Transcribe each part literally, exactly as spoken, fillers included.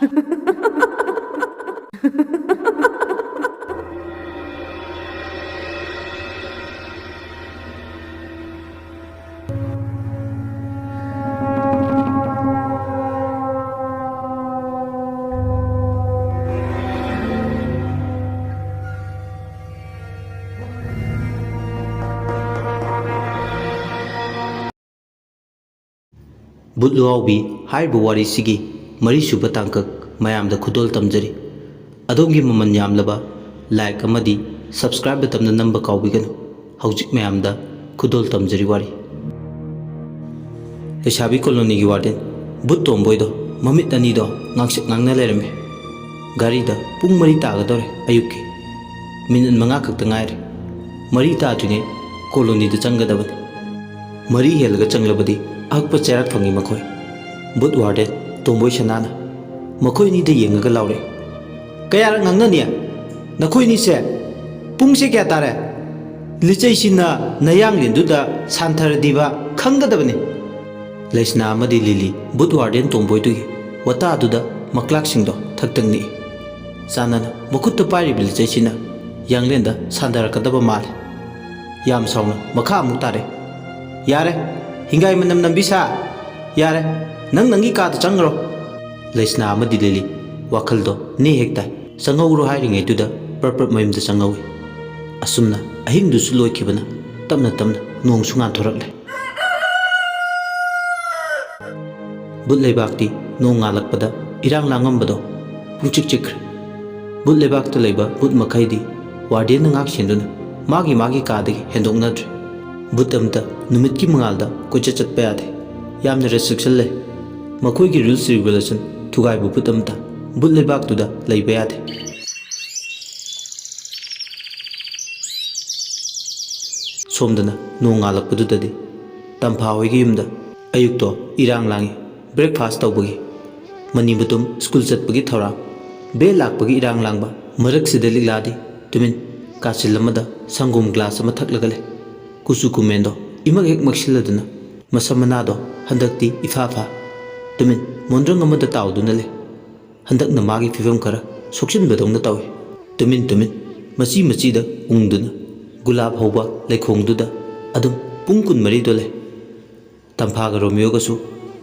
ꯕꯨꯠ ꯂꯨꯍꯥꯎꯕꯤ ꯍꯥꯏꯔꯤꯕ ꯋꯥꯔꯤꯁꯤꯒꯤ ꯃꯔꯤꯁꯨꯕ ꯇꯥꯡꯀꯛ ꯃꯌꯥꯝꯗ ꯈꯨꯗꯣꯜ ꯇꯝꯖꯔꯤ꯫ ꯑꯗꯣꯝꯒꯤ ꯃꯃꯜ ꯌꯥꯝꯂꯕ like ꯑꯃꯗꯤ subscribe buttonꯗ ꯅꯝꯕ ꯀꯥꯎꯕꯤꯒꯅꯨ꯫ ꯍꯧꯖꯤꯛ ꯃꯌꯥꯝꯗ ꯈꯨꯗꯣꯜ ꯇꯝꯖꯔꯤ ꯋꯥꯔꯤ꯫ ꯂꯩꯁꯥꯕꯤ colonyꯒꯤ warden ꯕꯨꯠ ꯇꯣꯝꯕꯣꯏꯗꯣ ꯃꯃꯤꯠ ꯑꯅꯤꯗꯣ ꯉꯥꯡꯁꯛ ꯉꯥꯡꯅ ꯂꯩꯔꯝꯃꯦ꯫ ꯒꯥꯔꯤꯗ ꯄꯨꯡ ꯃꯔꯤ ꯇꯥꯒꯗꯧꯔꯦ ꯑꯌꯨꯛꯀꯤ꯫ ꯃꯤꯅꯤꯠ ꯃꯉꯥ ꯈꯛꯇ ꯉꯥꯏꯔꯦ꯫ ꯃꯔꯤ ꯇꯥꯗ꯭ꯔꯤꯉꯩ colonyꯗ ꯆꯪꯒꯗꯕꯅꯤ꯫ ꯃꯔꯤ ꯍꯦꯜꯂꯒ ꯆꯪꯂꯕꯗꯤ ꯑꯍꯛꯄ ꯆꯩꯔꯥꯛ ꯐꯪꯏ ꯃꯈꯣꯏ꯫ ꯕꯨꯠ warden ꯇꯣꯝꯕꯣꯏ ꯁꯅꯥꯅ ꯃꯈꯣꯏ ꯑꯅꯤꯗ ꯌꯦꯡꯉꯒ ꯂꯥꯎꯔꯛꯏ, "ꯀꯌꯥꯔꯛ ꯉꯥꯡꯅꯅꯤ? ꯅꯈꯣꯏꯅꯤꯁꯦ ꯄꯨꯡꯁꯦ ꯀꯌꯥ ꯇꯥꯔꯦ? ꯂꯤꯆꯩꯁꯤꯅ ꯅꯌꯥꯡꯂꯦꯟꯗꯨꯗ ꯁꯥꯟꯊꯔꯗꯤꯕ ꯈꯪꯒꯗꯕꯅꯤ꯫" ꯂꯩꯁꯅꯥ ꯑꯃꯗꯤ ꯂꯤꯂꯤ ꯕꯨꯠ warden ꯇꯣꯝꯕꯣꯏꯗꯨꯒꯤ ꯋꯥꯇꯥꯗꯨꯗ ꯃꯀ꯭ꯂꯥꯛꯁꯤꯡꯗꯣ ꯊꯛꯇꯪ ꯅꯤꯛꯏ꯫ ꯆꯥꯟꯅꯅ ꯃꯈꯨꯠꯇ ꯄꯥꯏꯔꯤꯕ ꯂꯤꯆꯩꯁꯤꯅ ꯌꯥꯡꯂꯦꯟꯗ ꯁꯥꯟꯊꯔꯛꯀꯗꯕ ꯃꯥꯜꯂꯤ꯫ ꯌꯥꯝ ꯁꯥꯎꯅ ꯃꯈꯥ ꯑꯃꯨꯛ ꯇꯥꯔꯦ, "ꯌꯥꯔꯦ, ꯍꯤꯡꯒꯥꯏ ꯃꯅꯝ ꯅꯝꯕꯤ ꯁꯥ꯫ ꯌꯥꯔꯦ, ꯅꯪ ꯅꯪꯒꯤ ꯀꯥꯗ ꯆꯪꯈ꯭ꯔꯣ꯫" ꯂꯩꯁꯅꯥ ꯑꯃꯗꯤ ꯂꯤꯂꯤ ꯋꯥꯈꯜꯗꯣ ꯅꯦ ꯍꯦꯛ ꯇꯥꯏ꯫ ꯆꯪꯍꯧꯔꯣ ꯍꯥꯏꯔꯤꯉꯩꯗꯨꯗ ꯄ꯭ꯔꯞ ꯄ꯭ꯔꯞ ꯃꯌꯨꯝꯗ ꯆꯪꯍꯧꯏ꯫ ꯑꯁꯨꯝꯅ ꯑꯍꯤꯡꯗꯨꯁꯨ ꯂꯣꯏꯈꯤꯕꯅ ꯇꯞꯅ ꯇꯞꯅ ꯅꯣꯡꯁꯨ ꯉꯥꯟꯊꯣꯔꯛꯂꯦ꯫ ꯕꯨꯠ ꯂꯩꯕꯥꯛꯇꯤ ꯅꯣꯡ ꯉꯥꯜꯂꯛꯄꯗ ꯏꯔꯥꯡ ꯂꯥꯡꯉꯝꯕꯗꯣ ꯄꯨꯡꯆꯤꯛ ꯆꯤꯛꯈ꯭ꯔꯦ꯫ ꯕꯨꯠ ꯂꯩꯕꯥꯛꯇ ꯂꯩꯕ ꯕꯨꯠ ꯃꯈꯩꯗꯤ wardenꯅ ꯉꯥꯛ ꯁꯦꯟꯗꯨꯅ ꯃꯥꯒꯤ ꯃꯥꯒꯤ ꯀꯥꯗꯒꯤ ꯍꯦꯟꯗꯣꯛꯅꯗ꯭ꯔꯦ꯫ ꯕꯨꯠ ꯑꯃꯇ ꯅꯨꯃꯤꯠꯀꯤ ꯃꯉꯥꯜꯗ ꯀꯣꯏꯆꯠ ꯆꯠꯄ ꯌꯥꯗꯦ꯫ ꯌꯥꯝꯅ restriction ꯂꯩ꯫ ꯃꯈꯣꯏꯒꯤ rules regulation ꯊꯨꯒꯥꯏꯕ ꯕꯨꯠ ꯑꯃꯇ ꯕꯨꯠ ꯂꯩꯕꯥꯛꯇꯨꯗ ꯂꯩꯕ ꯌꯥꯗꯦ꯫ ꯁꯣꯝꯗꯅ ꯅꯣꯡ ꯉꯥꯜꯂꯛꯄꯗꯨꯗꯗꯤ ꯇꯝꯐꯥ ꯍꯣꯏꯒꯤ ꯌꯨꯝꯗ ꯑꯌꯨꯛꯇꯣ ꯏꯔꯥꯡ ꯂꯥꯡꯉꯤ꯫ Breakfast ꯇꯧꯕꯒꯤ, ꯃꯅꯤꯃꯨꯇꯨꯝ school ꯆꯠꯄꯒꯤ ꯊꯧꯔꯥꯡ, bell ꯂꯥꯛꯄꯒꯤ ꯏꯔꯥꯡ ꯂꯥꯡꯕ꯫ ꯃꯔꯛꯁꯤꯗ ꯂꯤꯛꯂꯥꯗꯤ ꯇꯨꯃꯤꯟ ꯀꯥꯆꯤꯜ ꯑꯃꯗ ꯁꯪꯒꯣꯝ glass ꯑꯃ ꯊꯛꯂꯒ ꯂꯩ꯫ ꯀꯨꯆꯨ ꯀꯨꯃꯦꯟꯗꯣ ꯏꯃꯛ ꯍꯦꯛ ꯃꯛꯁꯤꯜꯂꯗꯨꯅ, ꯃꯁꯝ ꯃꯅꯥꯗꯣ ꯍꯟꯗꯛꯇꯤ ꯏꯐꯥ ꯐꯥ꯫ ꯇꯨꯃꯤꯟ ꯃꯣꯟꯗ꯭ꯔꯪ ꯑꯃꯗ ꯇꯥꯎꯗꯨꯅ ꯂꯩ꯫ ꯍꯟꯗꯛꯅ ꯃꯥꯒꯤ ꯐꯤꯕꯝ ꯈꯔ ꯁꯣꯛꯆꯤꯟꯕꯗꯧꯅ ꯇꯧꯏ꯫ ꯇꯨꯃꯤꯟ ꯇꯨꯃꯤꯟ, ꯃꯆꯤ ꯃꯆꯤꯗ ꯎꯪꯗꯨꯅ ꯒꯨꯂꯥꯞ ꯍꯧꯕ ꯂꯩꯈꯣꯡꯗꯨꯗ ꯑꯗꯨꯝ ꯄꯨꯡ ꯀꯨꯟꯃꯔꯤꯗꯣ ꯂꯩ꯫ ꯇꯝꯐꯥꯒ ꯔꯣꯃꯤꯌꯣꯒꯁꯨ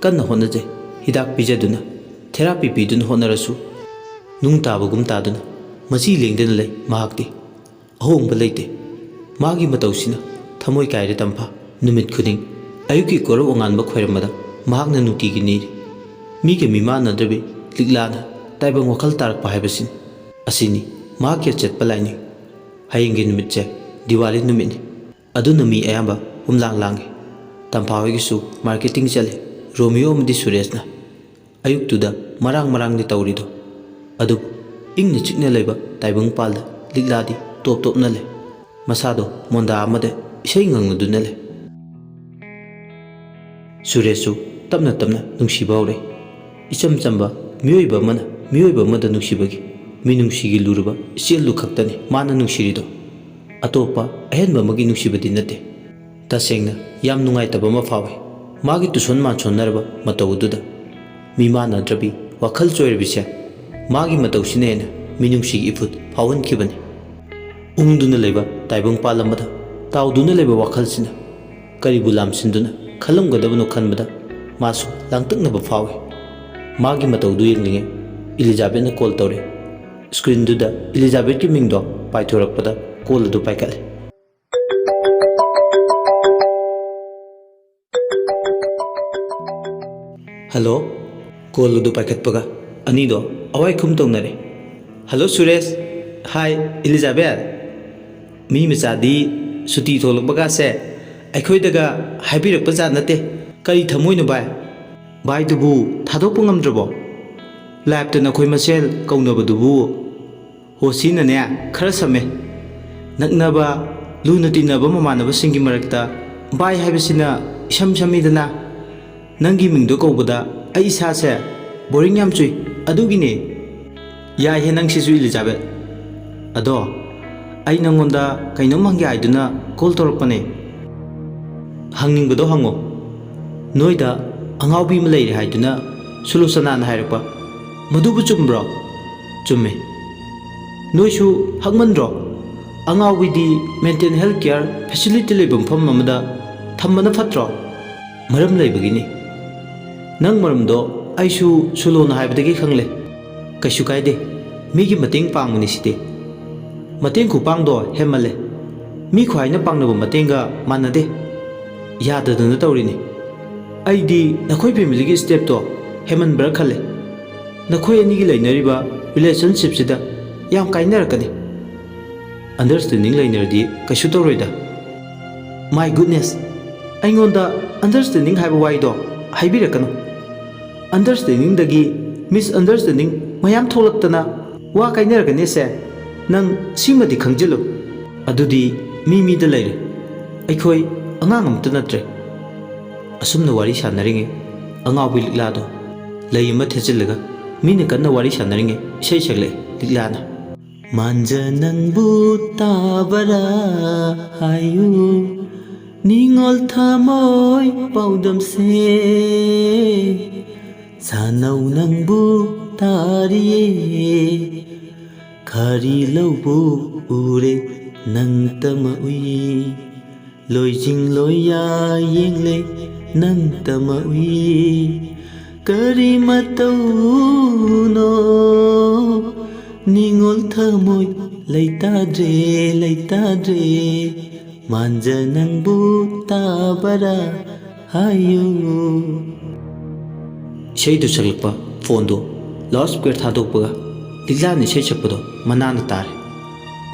ꯀꯟꯅ ꯍꯣꯠꯅꯖꯩ꯫ ꯍꯤꯗꯥꯛ ꯄꯤꯖꯗꯨꯅ, ꯊꯦꯔꯥꯄꯤ ꯄꯤꯗꯨꯅ ꯍꯣꯠꯅꯔꯁꯨ, ꯅꯨꯡ ꯇꯥꯕꯒꯨꯝ ꯇꯥꯗꯨꯅ ꯃꯆꯤ ꯂꯦꯡꯗꯅ ꯂꯩ ꯃꯍꯥꯛꯇꯤ꯫ ꯑꯍꯣꯡꯕ ꯂꯩꯇꯦ꯫ ꯃꯥꯒꯤ ꯃꯇꯧꯁꯤꯅ ꯊꯃꯣꯏ ꯀꯥꯏꯔꯦ ꯇꯝꯐꯥ꯫ ꯅꯨꯃꯤꯠ ꯈꯨꯗꯤꯡ ꯑꯌꯨꯛꯀꯤ ꯀꯣꯔꯧ ꯑꯉꯥꯟꯕ ꯈꯣꯏꯔꯝꯕꯗ ꯃꯍꯥꯛꯅ ꯅꯨꯡꯇꯤꯒꯤ ꯅꯤꯔꯤ꯫ ꯃꯤꯒ ꯃꯤꯃꯥꯟꯅꯗ꯭ꯔꯕꯤ ꯂꯤꯛꯂꯥꯅ ꯇꯥꯏꯕꯪ ꯋꯥꯈꯜ ꯇꯥꯔꯛꯄ ꯍꯥꯏꯕꯁꯤꯅꯤ꯫ ꯑꯁꯤꯅꯤ ꯃꯍꯥꯛꯀꯤ ꯑꯆꯦꯠꯄ ꯂꯥꯏꯅꯤꯡ꯫ ꯍꯌꯦꯡꯒꯤ ꯅꯨꯃꯤꯠꯁꯦ ꯗꯤꯋꯥꯂꯤ ꯅꯨꯃꯤꯠꯅꯤ꯫ ꯑꯗꯨꯅ ꯃꯤ ꯑꯌꯥꯝꯕ ꯍꯨꯝꯂꯥꯡ ꯂꯥꯡꯏ꯫ ꯇꯝꯐꯥ ꯍꯣꯏꯒꯤꯁꯨ ꯃꯥꯔꯀꯦꯇꯤꯡ ꯆꯠꯂꯤ꯫ ꯔꯣꯃꯤꯌꯣ ꯑꯃꯗꯤ ꯁꯨꯔꯦꯁꯅ ꯑꯌꯨꯛꯇꯨꯗ ꯃꯔꯥꯡ ꯃꯔꯥꯡꯗꯤ ꯇꯧꯔꯤꯗꯣ꯫ ꯑꯗꯨꯕꯨ ꯏꯪꯅ ꯆꯤꯛꯅ ꯂꯩꯕ ꯇꯥꯏꯕꯪ ꯄꯥꯜꯗ ꯂꯤꯛꯂꯥꯗꯤ ꯇꯣꯞ ꯇꯣꯞꯅ ꯂꯩ꯫ ꯃꯁꯥꯗꯣ ꯃꯣꯟꯗꯥ ꯑꯃꯗ ꯏꯁꯩ ꯉꯪꯂꯗꯨꯅ ꯂꯩ꯫ ꯁꯨꯔꯦꯁꯁꯨ ꯇꯞꯅ ꯇꯞꯅ ꯅꯨꯡꯁꯤꯕ ꯍꯧꯔꯛꯏ꯫ ꯏꯆꯝ ꯆꯝꯕ ꯃꯤꯑꯣꯏꯕ ꯑꯃꯅ ꯃꯤꯑꯣꯏꯕ ꯑꯃꯗ ꯅꯨꯡꯁꯤꯕꯒꯤ ꯃꯤꯅꯨꯡꯁꯤꯒꯤ ꯂꯨꯔꯕ ꯏꯆꯦꯜꯗꯨ ꯈꯛꯇꯅꯤ ꯃꯥꯅ ꯅꯨꯡꯁꯤꯔꯤꯗꯣ꯫ ꯑꯇꯣꯞꯄ ꯑꯍꯦꯟꯕ ꯑꯃꯒꯤ ꯅꯨꯡꯁꯤꯕꯗꯤ ꯅꯠꯇꯦ꯫ ꯇꯁꯦꯡꯅ ꯌꯥꯝ ꯅꯨꯡꯉꯥꯏꯇꯕ ꯑꯃ ꯐꯥꯎꯏ꯫ ꯃꯥꯒꯤ ꯇꯨꯁꯣꯟ ꯃꯥꯟꯁꯣꯟꯅꯔꯕ ꯃꯇꯧ ꯑꯗꯨꯗ ꯃꯤꯃꯥꯟꯅꯗ꯭ꯔꯕꯤ ꯋꯥꯈꯜ ꯆꯣꯏꯔꯕꯤꯁꯦ ꯃꯥꯒꯤ ꯃꯇꯧꯁꯤꯅ ꯍꯦꯟꯅ ꯃꯤꯅꯨꯡꯁꯤꯒꯤ ꯏꯐꯨꯠ ꯐꯥꯎꯍꯟꯈꯤꯕꯅꯤ꯫ ꯎꯪꯗꯨꯅ ꯂꯩꯕ ꯇꯥꯏꯕꯪ ꯄꯥꯜ ꯑꯃꯗ ꯇꯥꯎꯗꯨꯅ ꯂꯩꯕ ꯋꯥꯈꯜꯁꯤꯅ ꯀꯔꯤꯕꯨ ꯂꯥꯝꯁꯤꯟꯗꯨꯅ ꯈꯜꯂꯝꯒꯗꯕꯅꯣ ꯈꯟꯕꯗ ꯃꯥꯁꯨ ꯂꯥꯡꯇꯛꯅꯕ ꯐꯥꯎꯏ꯫ ꯃꯥꯒꯤ ꯃꯇꯧꯗꯨ ꯌꯦꯡꯂꯤꯉꯩ ꯏꯂꯤꯖꯥꯕꯦꯠꯅ ꯀꯣꯜ ꯇꯧꯔꯛꯏ꯫ ꯁ꯭ꯀ꯭ꯔꯤꯟꯗꯨꯗ ꯏꯂꯤꯖꯥꯕꯦꯠꯀꯤ ꯃꯤꯡꯗꯣ ꯄꯥꯏꯊꯣꯔꯛꯄꯗ ꯀꯣꯜ ꯑꯗꯨ ꯄꯥꯏꯈꯠꯂꯦ꯫ ꯍꯜꯂꯣ꯫ ꯀꯣꯜ ꯑꯗꯨ ꯄꯥꯏꯈꯠꯄꯒ ꯑꯅꯤꯗꯣ ꯑꯋꯥꯏꯈꯨꯝ ꯇꯧꯅꯔꯦ꯫ ꯍꯜꯂꯣ ꯁꯨꯔꯦꯁ꯫ ꯍꯥꯏ ꯏꯂꯤꯖꯥꯕꯦꯠ꯫ ꯃꯤ ꯃꯆꯥꯗꯤ ꯁꯨꯇꯤ ꯊꯣꯛꯂꯛꯄꯒꯥꯁꯦ ꯑꯩꯈꯣꯏꯗꯒ ꯍꯥꯏꯕꯤꯔꯛꯄ ꯖꯥꯠ ꯅꯠꯇꯦ꯫ ꯀꯔꯤ ꯊꯝꯃꯣꯏꯅꯣ ꯚꯥꯏ? ꯚꯥꯏꯗꯨꯕꯨ ꯊꯥꯗꯣꯛꯄ ꯉꯝꯗ꯭ꯔꯕꯣ? ꯂꯥꯏꯞꯇ ꯅꯈꯣꯏ ꯃꯁꯦꯜ ꯀꯧꯅꯕꯗꯨꯕꯨ꯫ ꯍꯣꯁꯤꯅꯅꯦ ꯈꯔ ꯁꯝꯃꯦ꯫ ꯅꯛꯅꯕ, ꯂꯨꯅ ꯇꯤꯟꯅꯕ ꯃꯃꯥꯟꯅꯕꯁꯤꯡꯒꯤ ꯃꯔꯛꯇ ꯚꯥꯏ ꯍꯥꯏꯕꯁꯤꯅ ꯏꯁꯝ ꯁꯝꯃꯤꯗꯅ꯫ ꯅꯪꯒꯤ ꯃꯤꯡꯗꯣ ꯀꯧꯕꯗ ꯑꯩ ꯏꯁꯥꯁꯦ ꯕꯣꯔꯤꯡ ꯌꯥꯝ ꯆꯨꯏ꯫ ꯑꯗꯨꯒꯤꯅꯦ꯫ ꯌꯥꯏꯍꯦ ꯅꯪꯁꯤꯁꯨ ꯏꯂꯤꯖꯥꯕꯦꯠ꯫ ꯑꯗꯣ ꯑꯩ ꯅꯪꯉꯣꯟꯗ ꯀꯩꯅꯣꯝ ꯍꯪꯒꯦ ꯍꯥꯏꯗꯨꯅ ꯀꯣꯜ ꯇꯧꯔꯛꯄꯅꯦ꯫ ꯍꯪꯅꯤꯡꯕꯗꯣ ꯍꯪꯉꯣ꯫ ꯅꯣꯏꯗ ꯑꯉꯥꯎꯕꯤ ꯑꯃ ꯂꯩꯔꯦ ꯍꯥꯏꯗꯨꯅ ꯁꯨꯂꯣꯆꯅꯥꯅ ꯍꯥꯏꯔꯛꯄ꯫ ꯃꯗꯨꯕꯨ ꯆꯨꯝꯕ꯭ꯔꯣ? ꯆꯨꯝꯃꯦ꯫ ꯅꯣꯏꯁꯨ ꯍꯛꯃꯟꯗ꯭ꯔꯣ? ꯑꯉꯥꯎꯕꯤꯗꯤ mental health care facility ꯂꯩꯕ ꯃꯐꯝ ꯑꯃꯗ ꯊꯝꯕꯅ ꯐꯠꯇ꯭ꯔꯣ? ꯃꯔꯝ ꯂꯩꯕꯒꯤꯅꯤ꯫ ꯅꯪ ꯃꯔꯝꯗꯣ ꯑꯩꯁꯨ ꯁꯨꯂꯣꯅ ꯍꯥꯏꯕꯗꯒꯤ ꯈꯪꯂꯦ꯫ ꯀꯩꯁꯨ ꯀꯥꯏꯗꯦ, ꯃꯤꯒꯤ ꯃꯇꯦꯡ ꯄꯥꯡꯕꯅꯤ ꯁꯤꯗꯤ꯫ ꯃꯇꯦꯡ ꯈꯨꯄꯥꯡꯗꯣ ꯍꯦꯟꯃꯜꯂꯦ꯫ ꯃꯤ ꯈ꯭ꯋꯥꯏꯅ ꯄꯥꯡꯅꯕ ꯃꯇꯦꯡꯒ ꯃꯥꯟꯅꯗꯦ꯫ ꯌꯥꯗꯗꯅ ꯇꯧꯔꯤꯅꯤ꯫ ꯑꯩꯗꯤ ꯅꯈꯣꯏ ꯐꯦꯃꯤꯂꯤꯒꯤ ꯁ꯭ꯇꯦꯞꯇꯣ ꯍꯦꯟꯃꯟꯕ꯭ꯔꯥ ꯈꯜꯂꯦ꯫ ꯅꯈꯣꯏ ꯑꯅꯤꯒꯤ ꯂꯩꯅꯔꯤꯕ ꯔꯤꯂꯦꯁꯟꯁꯤꯞꯁꯤꯗ ꯌꯥꯝ ꯀꯥꯏꯅꯔꯛꯀꯅꯤ꯫ ꯑꯟꯗꯔꯁ꯭ꯇꯦꯟꯗꯤꯡ ꯂꯩꯅꯔꯗꯤ ꯀꯩꯁꯨ ꯇꯧꯔꯣꯏꯗ꯫ My goodness, ꯑꯩꯉꯣꯟꯗ ꯑꯟꯗꯔꯁ꯭ꯇꯦꯟꯗꯤꯡ ꯍꯥꯏꯕ ꯋꯥꯍꯩꯗꯣ ꯍꯥꯏꯕꯤꯔꯛꯀꯅꯨ꯫ ꯑꯟꯗꯔꯁ꯭ꯇꯦꯟꯗꯤꯡꯗꯒꯤ ꯃꯤꯁꯑꯟꯗꯔꯁ꯭ꯇꯦꯟꯗꯤꯡ ꯃꯌꯥꯝ ꯊꯣꯛꯂꯛꯇꯅ ꯋꯥ ꯀꯥꯏꯅꯔꯛꯀꯅꯤꯁꯦ꯫ ꯅꯪ ꯁꯤꯃꯗꯤ ꯈꯪꯖꯤꯜꯂꯨ꯫ ꯑꯗꯨꯗꯤ ꯃꯤ ꯃꯤꯗ ꯂꯩꯔꯦ꯫ ꯑꯩꯈꯣꯏ ꯑꯉꯥꯡ ꯑꯃꯠꯇ ꯅꯠꯇ꯭ꯔꯦ꯫ ꯑꯁꯨꯝꯅ ꯋꯥꯔꯤ ꯁꯥꯟꯅꯔꯤꯉꯩ ꯑꯉꯥꯎꯕꯤ ꯂꯤꯛꯂꯥꯗꯣ ꯂꯩ ꯑꯃ ꯊꯦꯠꯆꯤꯜꯂꯒ ꯃꯤꯅ ꯀꯟꯅ ꯋꯥꯔꯤ ꯁꯥꯟꯅꯔꯤꯉꯩ ꯏꯁꯩ ꯁꯛꯂꯛꯑꯦ ꯂꯤꯛꯂꯥꯅ꯫ ꯃꯥꯟꯖ ꯅꯪꯕꯨ ꯇꯥꯕꯔꯥ ꯍꯥꯏꯌꯨ, ꯅꯤꯡꯉꯣꯜ ꯊꯃꯣꯏ ꯄꯥꯎꯗꯝꯁꯦ꯫ ꯁꯥꯅꯧ ꯅꯪꯕꯨ ꯇꯥꯔꯤꯌꯦ, ꯈꯥꯔꯤ ꯂꯧꯕꯨ ꯎꯔꯦ ꯅꯪꯇꯃꯛ ꯎꯏ꯫ ꯂꯣꯏꯖꯤꯡ ꯂꯣꯏꯌꯥ ꯌꯦꯡꯂꯦ ꯅꯪꯇꯃꯛ ꯎꯏ꯫ ꯀꯔꯤ ꯃꯇꯧꯅꯣ ꯅꯤꯡꯉꯣꯜ ꯊꯃꯣꯏ ꯂꯩꯇꯥꯗ꯭ꯔꯦ, ꯂꯩꯇꯥꯗ꯭ꯔꯦ꯫ ꯃꯥꯟꯖ ꯅꯪꯕꯨ ꯇꯥꯕꯔꯥ ꯍꯥꯏꯌꯨ꯫ ꯏꯁꯩꯗꯨ ꯁꯛꯂꯛꯄ ꯐꯣꯟꯗꯨ ꯂꯥꯎꯗ ꯁ꯭ꯄꯤꯀꯔ ꯊꯥꯗꯣꯛꯄꯒ ꯂꯤꯛꯂꯥꯅ ꯏꯁꯩ ꯁꯛꯄꯗꯣ ꯃꯅꯥꯅ ꯇꯥꯔꯦ꯫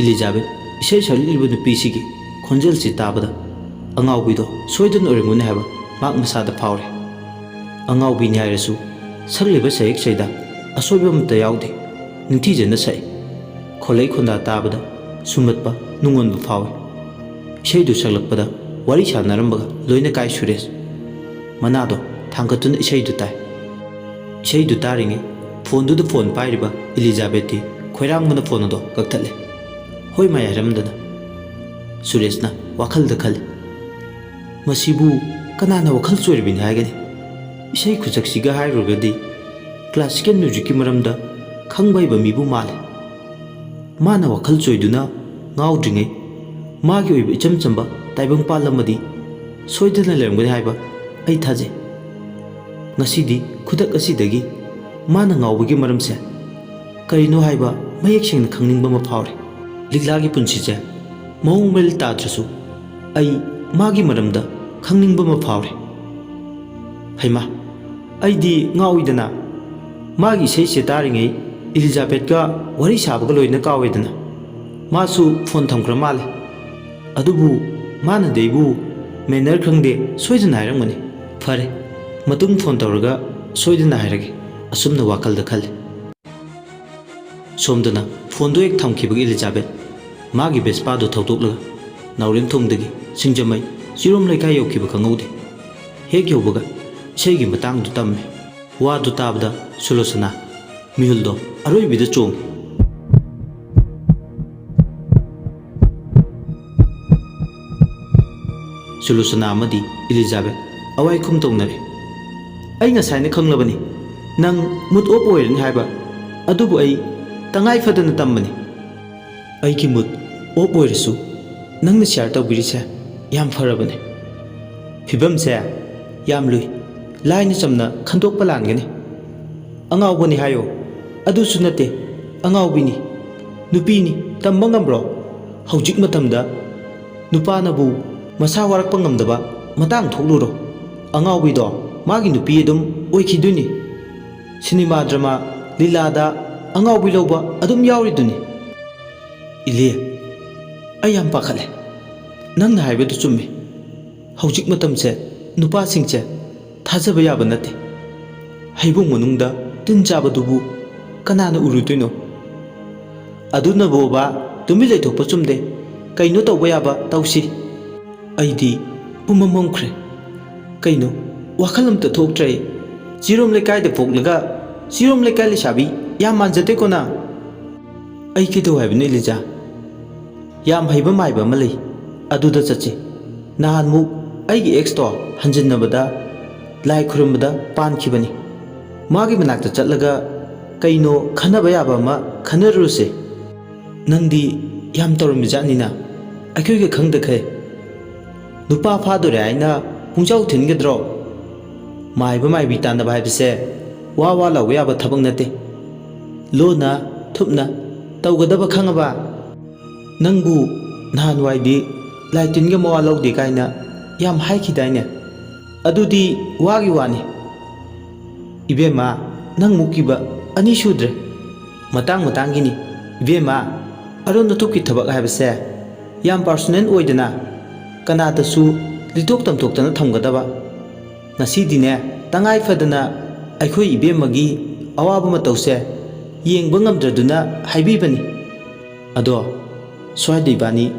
ꯏꯂꯤꯖꯥꯕꯦꯠ ꯏꯁꯩ ꯁꯛꯂꯛꯂꯤꯕ ꯅꯨꯄꯤꯁꯤꯒꯤ ꯈꯣꯟꯖꯦꯜꯁꯤ ꯇꯥꯕꯗ ꯑꯉꯥꯎꯕꯤꯗꯣ ꯁꯣꯏꯗꯅ ꯑꯣꯏꯔꯝꯒꯅꯤ ꯍꯥꯏꯕ ꯃꯍꯥꯛ ꯃꯁꯥꯗ ꯐꯥꯎꯔꯦ꯫ ꯑꯉꯥꯎꯕꯤꯅꯤ ꯍꯥꯏꯔꯁꯨ ꯁꯛꯂꯤꯕ ꯁꯍꯤꯛ ꯁꯩꯗ ꯑꯁꯣꯏꯕ ꯑꯃꯠꯇ ꯌꯥꯎꯗꯦ꯫ ꯅꯤꯡꯊꯤꯖꯅ ꯁꯛꯏ꯫ ꯈꯣꯜꯂꯩ ꯈꯣꯟꯗꯥ ꯇꯥꯕꯗ ꯁꯨꯝꯍꯠꯄ ꯅꯨꯡꯉꯣꯟꯕ ꯐꯥꯎꯏ꯫ ꯏꯁꯩꯗꯨ ꯁꯛꯂꯛꯄꯗ ꯋꯥꯔꯤ ꯁꯥꯟꯅꯔꯝꯕꯒ ꯂꯣꯏꯅ ꯀꯥꯏ ꯁꯨꯔꯦꯁ꯫ ꯃꯅꯥꯗꯣ ꯊꯥꯡꯒꯠꯇꯨꯅ ꯏꯁꯩꯗꯨ ꯇꯥꯏ꯫ ꯏꯁꯩꯗꯨ ꯇꯥꯔꯤꯉꯩ ꯐꯣꯟꯗꯨꯗ ꯐꯣꯟ ꯄꯥꯏꯔꯤꯕ ꯏꯂꯤꯖꯥꯕꯦꯠꯇꯤ ꯈꯣꯏꯔꯥꯡꯕꯅ ꯐꯣꯟ ꯑꯗꯣ ꯀꯛꯊꯠꯂꯦ꯫ ꯍꯣꯏ ꯃꯥꯏ ꯍꯥꯏꯔꯝꯗꯅ꯫ ꯁꯨꯔꯦꯁꯅ ꯋꯥꯈꯜꯗ ꯈꯜꯂꯤ, "ꯃꯁꯤꯕꯨ ꯀꯅꯥꯅ ꯋꯥꯈꯜ ꯆꯣꯏꯔꯕꯤꯅꯤ ꯍꯥꯏꯒꯅꯤ? ꯏꯁꯩ ꯈꯨꯁꯛꯁꯤꯒ ꯍꯥꯏꯔꯨꯔꯒꯗꯤ ꯀ꯭ꯂꯥꯁꯤꯀꯦꯜ ꯃ꯭ꯌꯨꯖꯤꯛꯀꯤ ꯃꯔꯝꯗ ꯈꯪꯕ ꯍꯩꯕ ꯃꯤꯕꯨ ꯃꯥꯜꯂꯦ꯫ ꯃꯥꯅ ꯋꯥꯈꯜ ꯆꯣꯏꯗꯨꯅ ꯉꯥꯎꯗ꯭ꯔꯤꯉꯩ ꯃꯥꯒꯤ ꯑꯣꯏꯕ ꯏꯆꯝ ꯆꯝꯕ ꯇꯥꯏꯕꯪꯄꯥꯜ ꯑꯃꯗꯤ ꯁꯣꯏꯗꯅ ꯂꯩꯔꯝꯒꯅꯤ ꯍꯥꯏꯕ ꯑꯩ ꯊꯥꯖꯩ꯫ ꯉꯁꯤꯗꯤ ꯈꯨꯗꯛ ꯑꯁꯤꯗꯒꯤ ꯃꯥꯅ ꯉꯥꯎꯕꯒꯤ ꯃꯔꯝꯁꯦ ꯀꯔꯤꯅꯣ ꯍꯥꯏꯕ ꯃꯌꯦꯛ ꯁꯦꯡꯅ ꯈꯪꯅꯤꯡꯕ ꯑꯃ ꯐꯥꯎꯔꯦ꯫ ꯂꯤꯛꯂꯥꯒꯤ ꯄꯨꯟꯁꯤꯁꯦ ꯃꯑꯣꯡ ꯃꯔꯤꯜ ꯇꯥꯗ꯭ꯔꯁꯨ ꯑꯩ ꯃꯥꯒꯤ ꯃꯔꯝꯗ ꯈꯪꯅꯤꯡꯕ ꯑꯃ ꯐꯥꯎꯔꯦ꯫ ꯍꯩꯃꯥ, ꯑꯩꯗꯤ ꯉꯥꯎꯏꯗꯅ꯫ ꯃꯥꯒꯤ ꯏꯁꯩꯁꯦ ꯇꯥꯔꯤꯉꯩ ꯏꯂꯤꯖꯥꯕꯦꯠꯀ ꯋꯥꯔꯤ ꯁꯥꯕꯒ ꯂꯣꯏꯅ ꯀꯥꯎꯋꯦꯗꯅ꯫ ꯃꯥꯁꯨ ꯐꯣꯟ ꯊꯝꯈ꯭ꯔ ꯃꯥꯜꯂꯦ꯫ ꯑꯗꯨꯕꯨ ꯃꯥꯅꯗꯤ ꯑꯩꯕꯨ ꯃꯦꯅꯔ ꯈꯪꯗꯦ ꯁꯣꯏꯗꯅ ꯍꯥꯏꯔꯝꯒꯅꯤ꯫ ꯐꯔꯦ, ꯃꯇꯨꯡ ꯐꯣꯟ ꯇꯧꯔꯒ ꯁꯣꯏꯗꯅ ꯍꯥꯏꯔꯒꯦ, ꯑꯁꯨꯝꯅ ꯋꯥꯈꯜꯗ ꯈꯜꯂꯤ꯫ ꯁꯣꯝꯗꯅ ꯐꯣꯟꯗꯣ ꯍꯦꯛ ꯊꯝꯈꯤꯕꯒ ꯏꯂꯤꯖꯥꯕꯦꯠ ꯃꯥꯒꯤ ꯕꯦꯁꯄꯥꯗꯣ ꯊꯧꯗꯣꯛꯂꯒ ꯅꯥꯎꯔꯦꯝꯊꯣꯡꯗꯒꯤ ꯁꯤꯡꯖꯃꯩ ꯆꯤꯔꯣꯝ ꯂꯩꯀꯥꯏ ꯌꯧꯈꯤꯕ ꯈꯪꯍꯧꯗꯦ꯫ ꯍꯦꯛ ꯌꯧꯕꯒ ꯏꯁꯩꯒꯤ ꯃꯇꯥꯡꯗꯨ ꯇꯝꯃꯦ꯫ ꯋꯥꯗꯨ ꯇꯥꯕꯗ ꯁꯨꯂꯣꯆꯅꯥ ꯃꯤꯍꯨꯜꯗꯣ ꯑꯔꯣꯏꯕꯤꯗ ꯆꯣꯡꯉꯤ꯫ ꯁꯨꯂꯣꯆꯅꯥ ꯑꯃꯗꯤ ꯏꯂꯤꯖꯥꯕꯦꯠ ꯑꯋꯥꯏꯈꯨꯝ ꯇꯧꯅꯔꯦ꯫ "ꯑꯩ ꯉꯁꯥꯏꯅ ꯈꯪꯂꯕꯅꯤ ꯅꯪ ꯃꯨꯠ ꯑꯣꯞ ꯑꯣꯏꯔꯅꯤ ꯍꯥꯏꯕ, ꯑꯗꯨꯕꯨ ꯑꯩ ꯇꯉꯥꯏ ꯐꯗꯅ ꯇꯝꯕꯅꯤ꯫ ꯑꯩꯒꯤ ꯃꯨꯠ ꯑꯣꯞ ꯑꯣꯏꯔꯁꯨ ꯅꯪꯅ ꯁꯤꯌꯥꯔ ꯇꯧꯕꯤꯔꯤꯁꯦ ꯌꯥꯝ ꯐꯔꯕꯅꯦ꯫ ꯐꯤꯕꯝꯁꯦ ꯌꯥꯝ ꯂꯨꯏ, ꯂꯥꯏꯅ ꯆꯝꯅ ꯈꯟꯗꯣꯛꯄ ꯂꯥꯟꯒꯅꯤ꯫ ꯑꯉꯥꯎꯕꯅꯤ ꯍꯥꯏꯌꯣ, ꯑꯗꯨꯁꯨ ꯅꯠꯇꯦ, ꯑꯉꯥꯎꯕꯤꯅꯤ, ꯅꯨꯄꯤꯅꯤ, ꯇꯝꯕ ꯉꯝꯕ꯭ꯔꯣ? ꯍꯧꯖꯤꯛ ꯃꯇꯝꯗ ꯅꯨꯄꯥꯅꯕꯨ ꯃꯁꯥ ꯋꯥꯔꯛꯄ ꯉꯝꯗꯕ ꯃꯇꯥꯡ ꯊꯣꯛꯂꯨꯔꯣ꯫ ꯑꯉꯥꯎꯕꯤꯗꯣ ꯃꯥꯒꯤ ꯅꯨꯄꯤ ꯑꯗꯨꯝ ꯑꯣꯏꯈꯤꯗꯣꯏꯅꯤ꯫ ꯁꯤꯅꯦꯃꯥ ꯗ꯭ꯔꯃꯥ ꯂꯤꯂꯥꯗ ꯑꯉꯥꯎꯕꯤ ꯂꯧꯕ ꯑꯗꯨꯝ ꯌꯥꯎꯔꯤꯗꯨꯅꯤ꯫" "ꯏꯂꯦ, ꯑꯩ ꯌꯥꯝ ꯄꯥꯈꯠꯂꯦ꯫ ꯅꯪꯅ ꯍꯥꯏꯕꯗꯨ ꯆꯨꯝꯃꯤ꯫ ꯍꯧꯖꯤꯛ ꯃꯇꯝꯁꯦ ꯅꯨꯄꯥꯁꯤꯡꯁꯦ ꯊꯥꯖꯕ ꯌꯥꯕ ꯅꯠꯇꯦ꯫ ꯍꯩꯕꯨꯡ ꯃꯅꯨꯡꯗ ꯇꯤꯟ ꯆꯥꯕꯗꯨꯕꯨ ꯀꯅꯥꯅ ꯎꯔꯨꯗꯣꯏꯅꯣ? ꯑꯗꯨꯅꯕꯨ ꯕꯕꯥ, ꯇꯨꯃꯤꯟ ꯂꯩꯊꯣꯛꯄ ꯆꯨꯝꯗꯦ꯫ ꯀꯩꯅꯣ ꯇꯧꯕ ꯌꯥꯕ ꯇꯧꯁꯤ꯫" ꯑꯩꯗꯤ ꯄꯨꯝꯃꯝ ꯃꯝꯈ꯭ꯔꯦ꯫ ꯀꯩꯅꯣ, ꯋꯥꯈꯜ ꯑꯝꯇ ꯊꯣꯛꯇ꯭ꯔꯦ꯫ ꯆꯤꯔꯣꯝ ꯂꯩꯀꯥꯏꯗ ꯄꯣꯛꯂꯒ ꯆꯤꯔꯣꯝ ꯂꯩꯀꯥꯏ ꯂꯩꯁꯥꯕꯤ ꯌꯥꯝ ꯃꯥꯟꯖꯗꯦꯀꯣ ꯅꯪ꯫ "ꯑꯩ ꯀꯩꯗꯧ ꯍꯥꯏꯕꯅꯣ ꯏꯂꯤꯖꯥ? ꯌꯥꯝ ꯍꯩꯕ ꯃꯥꯏꯕ ꯑꯃ ꯂꯩ, ꯑꯗꯨꯗ ꯆꯠꯁꯤ꯫ ꯅꯍꯥꯟꯃꯨꯛ ꯑꯩꯒꯤ ꯑꯦꯛꯁꯇꯣ ꯍꯟꯖꯤꯟꯅꯕꯗ ꯂꯥꯏ ꯈꯨꯔꯨꯝꯕꯗ ꯄꯥꯟꯈꯤꯕꯅꯤ꯫ ꯃꯥꯒꯤ ꯃꯅꯥꯛꯇ ꯆꯠꯂꯒ ꯀꯩꯅꯣ ꯈꯟꯅꯕ ꯌꯥꯕ ꯑꯃ ꯈꯟꯅꯔꯨꯔꯁꯦ꯫ ꯅꯪꯗꯤ ꯌꯥꯝ ꯇꯧꯔꯝꯃꯤꯖꯥꯠꯅꯤꯅ, ꯑꯩꯈꯣꯏꯒ ꯈꯪꯗꯈꯩ꯫ ꯅꯨꯄꯥ ꯐꯥꯗꯣꯔꯦ ꯍꯥꯏꯅ ꯄꯨꯡꯖꯥꯎ ꯊꯤꯟꯒꯗ꯭ꯔꯣ? ꯃꯥꯏꯕ ꯃꯥꯏꯕꯤ ꯇꯥꯟꯅꯕ ꯍꯥꯏꯕꯁꯦ ꯋꯥ ꯋꯥ ꯂꯥꯎꯕ ꯌꯥꯕ ꯊꯕꯛ ꯅꯠꯇꯦ꯫ ꯂꯣꯟꯅ ꯊꯨꯞꯅ ꯇꯧꯒꯗꯕ ꯈꯪꯉꯕ? ꯅꯪꯕꯨ ꯅꯍꯥꯟꯋꯥꯏꯗꯤ ꯂꯥꯏ ꯇꯤꯟꯒ ꯃꯋꯥ ꯂꯧꯗꯦ ꯀꯥꯏꯅ ꯌꯥꯝ ꯍꯥꯏꯈꯤꯗꯥꯏꯅꯦ? ꯑꯗꯨꯗꯤ ꯋꯥꯒꯤ ꯋꯥꯅꯤ꯫ ꯏꯕꯦꯝꯃ, ꯅꯪ ꯃꯨꯛꯈꯤꯕ ꯑꯅꯤ ꯁꯨꯗ꯭ꯔꯦ꯫ ꯃꯇꯥꯡ ꯃꯇꯥꯡꯒꯤꯅꯤ꯫ ꯏꯕꯦꯝꯃ, ꯑꯔꯣꯟ ꯑꯊꯨꯞꯀꯤ ꯊꯕꯛ ꯍꯥꯏꯕꯁꯦ ꯌꯥꯝ ꯄꯥꯔꯁꯣꯅꯦꯜ ꯑꯣꯏꯗꯅ ꯀꯅꯥꯗꯁꯨ ꯂꯤꯊꯣꯛ ꯇꯝꯊꯣꯛꯇꯅ ꯊꯝꯒꯗꯕ꯫ ꯉꯁꯤꯗꯤꯅꯦ, ꯇꯉꯥꯏ ꯐꯗꯅ ꯑꯩꯈꯣꯏ ꯏꯕꯦꯝꯃꯒꯤ ꯑꯋꯥꯕ ꯃꯇꯧꯁꯦ ꯌꯦꯡꯕ ꯉꯝꯗ꯭ꯔꯗꯨꯅ ꯍꯥꯏꯕꯤꯕꯅꯤ꯫ ꯑꯗꯣ ꯁ꯭ꯋꯥꯏꯗ ꯏꯕꯥꯅꯤ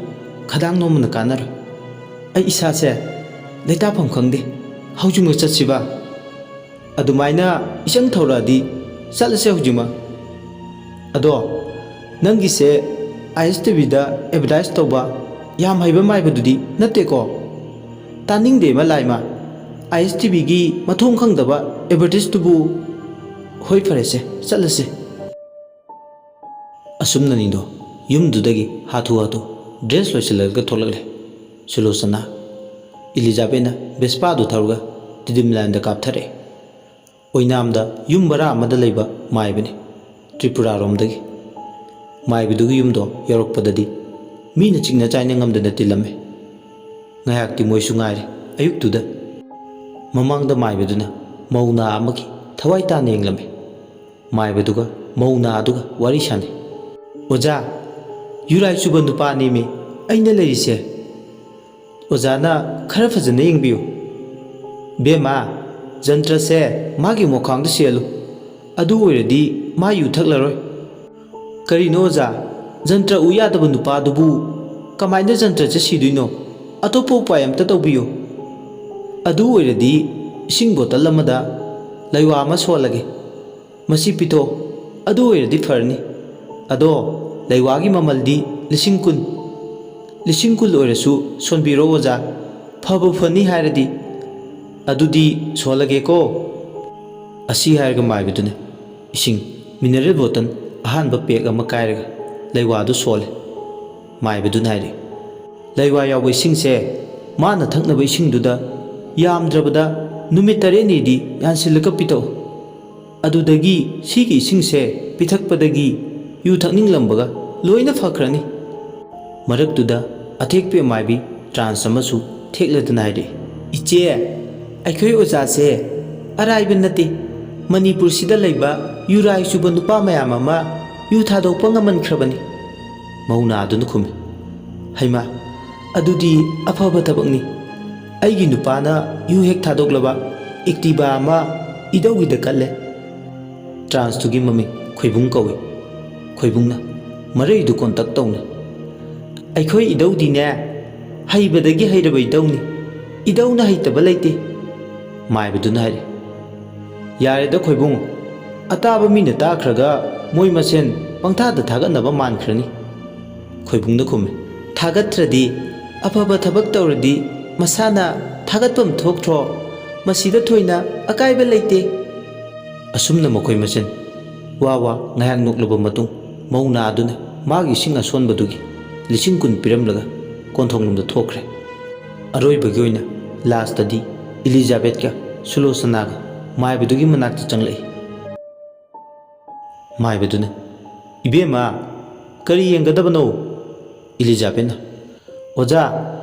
ꯈꯗꯥꯡ ꯅꯣꯝꯕꯅ ꯀꯥꯟꯅꯔꯣꯏ꯫ ꯑꯩ ꯏꯁꯥꯁꯦ ꯂꯩꯇꯥꯐꯝ ꯈꯪꯗꯦ꯫ ꯍꯧꯖꯤꯛꯃꯛ ꯆꯠꯁꯤꯕ? ꯑꯗꯨꯃꯥꯏꯅ ꯏꯆꯪ ꯊꯧꯔꯛꯑꯗꯤ ꯆꯠꯂꯁꯦ ꯍꯧꯖꯤꯛꯃꯛ꯫ ꯑꯗꯣ ꯅꯪꯒꯤꯁꯦ ꯑꯥꯏ ꯑꯦꯁ ꯇꯤ ꯚꯤꯗ ꯑꯦꯗꯚꯔꯇꯥꯏꯁ ꯇꯧꯕ ꯌꯥꯝ ꯍꯩꯕ ꯃꯥꯏꯕꯗꯨꯗꯤ ꯅꯠꯇꯦꯀꯣ? ꯇꯥꯅꯤꯡꯗꯦ ꯃ ꯂꯥꯏꯃ꯫ ꯑꯥꯏ ꯑꯦꯁ ꯇꯤ ꯚꯤꯒꯤ ꯃꯊꯣꯡ ꯈꯪꯗꯕ ꯑꯦꯗꯚꯔꯇꯥꯏꯁꯇꯨꯕꯨ꯫ ꯍꯣꯏ, ꯐꯔꯦꯁꯦ, ꯆꯠꯂꯁꯦ꯫ ꯑꯁꯨꯝꯅꯅꯤꯗꯣ ꯌꯨꯝꯗꯨꯗꯒꯤ ꯍꯥꯊꯨ ꯍꯥꯊꯨ ꯗ꯭ꯔꯦꯁ ꯂꯣꯏꯁꯤꯜꯂꯒ ꯊꯣꯛꯂꯛꯂꯦ ꯁꯨꯂꯣꯆꯅꯥ꯫ ꯏꯂꯤꯖꯥꯕꯦꯠꯅ ꯚꯦꯁꯄꯥꯗꯨ ꯊꯧꯔꯒ ꯇꯤꯗꯤꯝ ꯂꯥꯏꯟꯗ ꯀꯥꯞꯊꯔꯛꯑꯦ꯫ ꯑꯣꯏꯅꯥꯝꯗ ꯌꯨꯝ ꯚꯔꯥ ꯑꯃꯗ ꯂꯩꯕ ꯃꯥꯏꯕꯅꯤ, ꯇ꯭ꯔꯤꯄꯨꯔꯥꯔꯣꯝꯗꯒꯤ꯫ ꯃꯥꯏꯕꯗꯨꯒꯤ ꯌꯨꯝꯗꯣ ꯌꯧꯔꯛꯄꯗꯗꯤ ꯃꯤꯅ ꯆꯤꯛꯅ ꯆꯥꯏꯅ ꯉꯝꯗꯅ ꯇꯤꯜꯂꯝꯃꯦ꯫ ꯉꯥꯏꯍꯥꯛꯇꯤ ꯃꯣꯏꯁꯨ ꯉꯥꯏꯔꯦ꯫ ꯑꯌꯨꯛꯇꯨꯗ ꯃꯃꯥꯡꯗ ꯃꯥꯏꯕꯗꯨꯅ ꯃꯧ ꯅꯍꯥ ꯑꯃꯒꯤ ꯊꯋꯥꯏ ꯇꯥꯅ ꯌꯦꯡꯂꯝꯃꯤ꯫ ꯃꯥꯏꯕꯗꯨꯒ ꯃꯧ ꯅꯍꯥꯗꯨꯒ ꯋꯥꯔꯤ ꯁꯥꯟꯅꯩ꯫ "ꯑꯣꯖꯥ, ꯌꯨꯔꯥꯏ ꯆꯨꯕ ꯅꯨꯄꯥꯅꯦꯃꯤ ꯑꯩꯅ ꯂꯩꯔꯤꯁꯦ꯫ ꯑꯣꯖꯥꯅ ꯈꯔ ꯐꯖꯅ ꯌꯦꯡꯕꯤꯌꯨ꯫ ꯕꯦꯝꯃ, ꯖꯟꯇ꯭ꯔꯁꯦ ꯃꯥꯒꯤ ꯃꯣꯈꯥꯡꯗ ꯁꯤꯍꯜꯂꯨ꯫ ꯑꯗꯨ ꯑꯣꯏꯔꯗꯤ ꯃꯥ ꯌꯨ ꯊꯛꯂꯔꯣꯏ꯫" "ꯀꯔꯤꯅꯣ ꯑꯣꯖꯥ? ꯖꯟꯇ꯭ꯔ ꯎ ꯌꯥꯗꯕ ꯅꯨꯄꯥꯗꯨꯕꯨ ꯀꯃꯥꯏꯅ ꯖꯟꯇ꯭ꯔꯁꯦ ꯁꯤꯗꯣꯏꯅꯣ? ꯑꯇꯣꯞꯄ ꯎꯄꯥꯏ ꯑꯝꯇ ꯇꯧꯕꯤꯌꯨ꯫" "ꯑꯗꯨ ꯑꯣꯏꯔꯗꯤ ꯏꯁꯤꯡ ꯕꯣꯇꯜ ꯑꯃꯗ ꯂꯩꯋꯥ ꯑꯃ ꯁꯣꯜꯂꯒꯦ꯫ ꯃꯁꯤ ꯄꯤꯊꯣꯛ꯫ ꯑꯗꯨ ꯑꯣꯏꯔꯗꯤ ꯐꯔꯅꯤ꯫ ꯑꯗꯣ ꯂꯩꯋꯥꯒꯤ ꯃꯃꯜꯗꯤ ꯂꯤꯁꯤꯡ ꯀꯨꯟ꯫ ꯂꯤꯁꯤꯡ ꯀꯨꯟ ꯑꯣꯏꯔꯁꯨ ꯁꯣꯟꯕꯤꯔꯣ ꯑꯣꯖꯥ꯫ ꯐꯕꯨ ꯐꯅꯤ ꯍꯥꯏꯔꯗꯤ꯫ ꯑꯗꯨꯗꯤ ꯁꯣꯜꯂꯒꯦꯀꯣ꯫" ꯑꯁꯤ ꯍꯥꯏꯔꯒ ꯃꯥꯏꯕꯗꯨꯅ ꯏꯁꯤꯡ ꯃꯤꯅꯔꯦꯜ ꯕꯣꯇꯜ ꯑꯍꯥꯟꯕ ꯄꯦꯛ ꯑꯃ ꯀꯥꯏꯔꯒ ꯂꯩꯋꯥꯗꯨ ꯁꯣꯜꯂꯦ꯫ ꯃꯥꯏꯕꯗꯨꯅ ꯍꯥꯏꯔꯛꯏ, "ꯂꯩꯋꯥ ꯌꯥꯎꯕ ꯏꯁꯤꯡꯁꯦ ꯃꯥꯅ ꯊꯛꯅꯕ ꯏꯁꯤꯡꯗꯨꯗ ꯌꯥꯝꯗ꯭ꯔꯕꯗ ꯅꯨꯃꯤꯠ ꯇꯔꯦꯠꯅꯤꯗꯤ ꯌꯥꯟꯁꯤꯜꯂꯒ ꯄꯤꯊꯛꯎ꯫ ꯑꯗꯨꯗꯒꯤ ꯁꯤꯒꯤ ꯏꯁꯤꯡꯁꯦ ꯄꯤꯊꯛꯄꯗꯒꯤ ꯌꯨ ꯊꯛꯅꯤꯡꯂꯝꯕꯒ ꯂꯣꯏꯅ ꯐꯈ꯭ꯔꯅꯤ꯫" ꯃꯔꯛꯇꯨꯗ ꯑꯊꯦꯛꯄꯤ ꯃꯥꯏꯕꯤ ꯇ꯭ꯔꯥꯟꯁ ꯑꯃꯁꯨ ꯊꯦꯛꯂꯗꯅ ꯍꯥꯏꯔꯛꯏ, "ꯏꯆꯦ, ꯑꯩꯈꯣꯏ ꯑꯣꯖꯥꯁꯦ ꯑꯔꯥꯏꯕ ꯅꯠꯇꯦ꯫ ꯃꯅꯤꯄꯨꯔꯁꯤꯗ ꯂꯩꯕ ꯌꯨꯔꯥꯏ ꯆꯨꯕ ꯅꯨꯄꯥ ꯃꯌꯥꯝ ꯑꯃ ꯌꯨ ꯊꯥꯗꯣꯛꯄ ꯉꯝꯍꯟꯈ꯭ꯔꯕꯅꯤ꯫" ꯃꯧ ꯅꯥꯗꯨꯅ ꯈꯨꯝꯃꯤ, "ꯍꯩꯃꯥ, ꯑꯗꯨꯗꯤ ꯑꯐꯕ ꯊꯕꯛꯅꯤ꯫ ꯑꯩꯒꯤ ꯅꯨꯄꯥꯅ ꯌꯨ ꯍꯦꯛ ꯊꯥꯗꯣꯛꯂꯕ ꯑꯦꯛꯇꯤꯚꯥ ꯑꯃ ꯏꯙꯧꯒꯤꯗ ꯀꯠꯂꯦ꯫" ꯇ꯭ꯔꯥꯟꯁꯇꯨꯒꯤ ꯃꯃꯤꯡ ꯈꯣꯏꯕꯨꯡ ꯀꯧꯏ꯫ ꯈꯣꯏꯕꯨꯡꯅ ꯃꯔꯩꯗꯨ ꯀꯣꯟꯇꯛ ꯇꯧꯅ, "ꯑꯩꯈꯣꯏ ꯏꯙꯧꯗꯤꯅꯦ, ꯍꯩꯕꯗꯒꯤ ꯍꯩꯔꯕ ꯏꯙꯧꯅꯤ꯫ ꯏꯙꯧꯅ ꯍꯩꯇꯕ ꯂꯩꯇꯦ꯫" ꯃꯥꯏꯕꯗꯨꯅ ꯍꯥꯏꯔꯤ, "ꯌꯥꯔꯦꯗ ꯈꯣꯏꯕꯨꯡ, ꯑꯇꯥꯕ ꯃꯤꯅ ꯇꯥꯈ꯭ꯔꯒ ꯃꯣꯏ ꯃꯁꯦꯟ ꯄꯪꯊꯥꯗ ꯊꯥꯒꯠꯅꯕ ꯃꯥꯟꯈ꯭ꯔꯅꯤ꯫" ꯈꯣꯏꯕꯨꯡꯅ ꯈꯨꯝꯃꯤ, "ꯊꯥꯒꯠꯇ꯭ꯔꯗꯤ? ꯑꯐꯕ ꯊꯕꯛ ꯇꯧꯔꯗꯤ ꯃꯁꯥꯅ ꯊꯥꯒꯠꯐꯝ ꯊꯣꯛꯇ꯭ꯔꯣ? ꯃꯁꯤꯗ ꯊꯣꯏꯅ ꯑꯀꯥꯏꯕ ꯂꯩꯇꯦ꯫" ꯑꯁꯨꯝꯅ ꯃꯈꯣꯏ ꯃꯁꯦꯟ ꯋꯥ ꯋꯥ ꯉꯥꯏꯍꯥꯛ ꯅꯣꯛꯂꯕ ꯃꯇꯨꯡ, ꯃꯧ ꯅꯥꯗꯨꯅ ꯃꯥꯒꯤ ꯏꯁꯤꯡ ꯑꯁꯣꯟꯕꯗꯨꯒꯤ ꯂꯤꯁꯤꯡ ꯀꯨꯟ ꯄꯤꯔꯝꯂꯒ ꯀꯣꯟꯊꯣꯡꯂꯣꯝꯗ ꯊꯣꯛꯈ꯭ꯔꯦ꯫ ꯑꯔꯣꯏꯕꯒꯤ ꯑꯣꯏꯅ ꯂꯥꯁꯇꯗꯤ ꯏꯂꯤꯖꯥꯕꯦꯠꯀ ꯁꯨꯂꯣꯆꯅꯥꯒ ꯃꯥꯏꯕꯗꯨꯒꯤ ꯃꯅꯥꯛꯇ ꯆꯪꯂꯛꯏ꯫ ꯃꯥꯏꯕꯗꯨꯅ, "ꯏꯕꯦꯝꯃ, ꯀꯔꯤ ꯌꯦꯡꯒꯗꯕꯅꯣ?" ꯏꯂꯤꯖꯥꯕꯦꯠꯅ, "ꯑꯣꯖꯥ,